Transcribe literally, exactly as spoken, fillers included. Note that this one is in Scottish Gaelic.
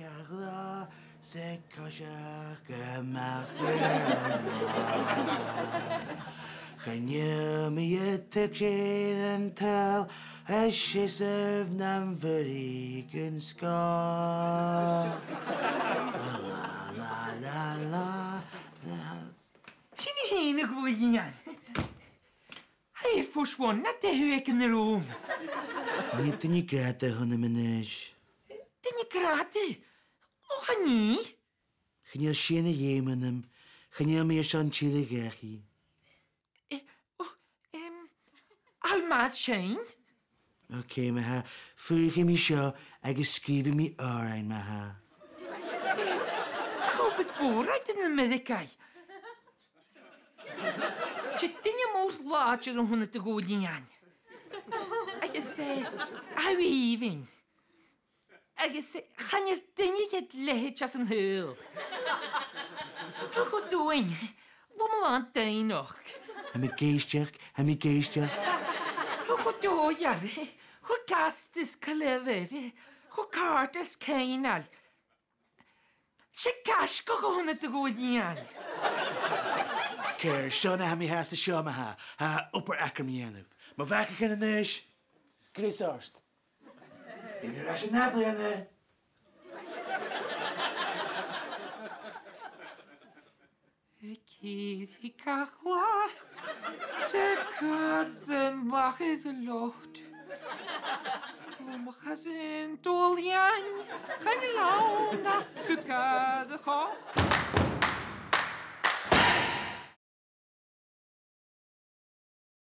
Gach latha 's a' coiseachd a-mach air an là. Chan eil mi a' tuigsinn an t-àm a' seasamh nam bhuireadh an sgàth. La, la, la, la, la. Sin e fhèin, a Dhòmhnaill. Tha e air fois bhon, na tèid thu aig an rùm. Nì duine gràdh dhomh a-nis. Duine gràdh? Ò, chan e. Chan eil sìon a dh'fheum annam. Chan eil mi airson tilleadh dhachaigh. Eh, ò, em, tha thu math sin. Ok, ma-thà, fuirichidh mi seo agus sgrìobhaidh mi òrain, ma-thà. Ach obair mhòr a th' ann an Ameireagaidh. 'S e duine mòr làidir a th' annad, a Dhòmhnaill. Agus, eh, tha thu èibhinn. Agus, eh, chan eil duine a dh'fhaodadh leithid às an t-saoghal. Ach, a Dhòmhnaill, lom-làn doimhneachd. Tha mi ag èisteachd, tha mi ag èisteachd. Ach, a Dhòmhnaill, cho gasta is clever, cho càirdeil is coibhneil. 'S e gaisgeach a th' annad, a Dhòmhnaill. Ceart, seo na tha mi a' smaoineachadh, tha obair agam ri dhèanamh. Mo mhac againn a-nis, sgrios ort. Bidh mi air ais an ath-bhliadhna. A' cur gach latha 's a' coimhead a-mach air an lot. Ò, mo chàirdean, a Dhòmhnaill, chan eil ann ach bucas a' choch.